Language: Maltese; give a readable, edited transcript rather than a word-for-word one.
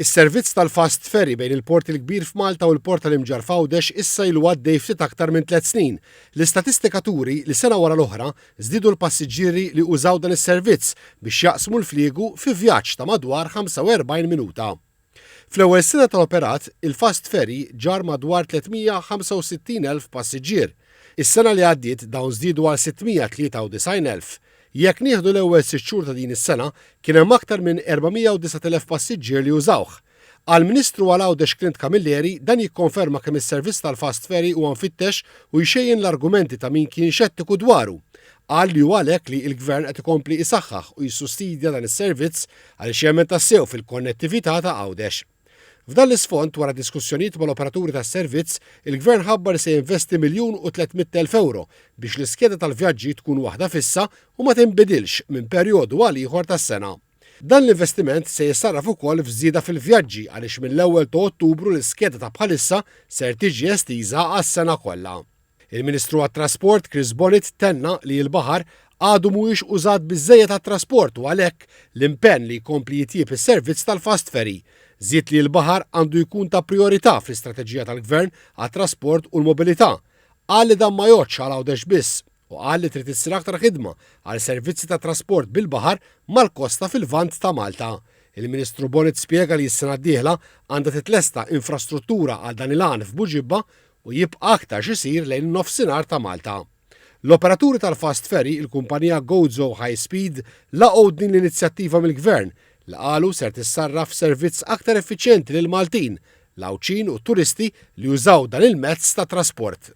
Is-servizz tal-fast ferry bejn il-Port il-Kbir f'Malta u l-Port tal-Imġarr f'Għawdex issa ilu għaddej ftit aktar minn tlett snin. L-istatistika turi li sena wara l-oħra żdiedu l-passiġġieri li użaw dan is-servizz biex jaqsmu l-fliegu fi vjaġġ ta' madwar 45 minuta. Fl-ewwel sena tal-operat, il-fast ferry ġarr madwar 365,000 passiġġier. Is-sena li għaddiet dawn żdiedu għal 693,000. Jekk nieħdu l-ewwel sitt xhur ta' din is-sena, kien hemm aktar minn 409,000 passiġġier li użawh. Għall-Ministru għal Għawdex Clint Camilleri, dan jikkonferma kemm is-servizz tal-fast ferry huwa mfittex u jxejjen l-argumenti ta' min kien xettiku dwaru. Qal li hu għalhekk li l-Gvern qed ikompli isaħħaħ u jissussidja dan is-servizz għaliex jemmen tassew fil-konnettività ta' Għawdex. F'dan l-isfond, wara diskussjonijiet mal-operaturi tas-servizz, il-Gvern ħabbar li se jinvesti 1,300,000 ewro biex l-iskeda tal-vjaġġi tkun waħda fissa u ma tinbidilx minn perjodu għal ieħor tas-sena. Dan l-investiment se jissarraf ukoll f'żieda fil-vjaġġi għaliex mill-ewwel ta' Ottubru l-iskeda ta' bħalissa ser tiġi estiża għas-sena kollha. Il-Ministru għat-Trasport Chris Bonett tenna li l-baħar għadu mhuwiex użat biżżejjed għat-trasport u għalhekk l-impenn li jkompli jitjieb is-servizz tal-fast ferry. Żied li l-baħar għandu jkun ta' prijorità fl-istrateġija tal-Gvern għat-trasport u l-mobilità. Qal li dan ma jgħoddx għal Għawdex biss u qal li trid issir aktar ħidma għal servizzi ta' trasport bil-baħar mal-kosta fil-Lvant ta' Malta. Il-Ministru Bonett spjega li s-sena d-dieħla għandha titlesta infrastruttura għal dan il-għan f'Buġibba u jibqa' aktar x'isir lejn in-Nofsinhar ta' Malta. L-operaturi tal-fast ferry, il-kumpanija Gozo High Speed, laqgħu din l-inizjattiva mill-Gvern li qalu ser tissarraf f'servizz aktar effiċjenti lill-Maltin, l-Għawdxin u t-turisti li jużaw dan il-mezz ta' trasport.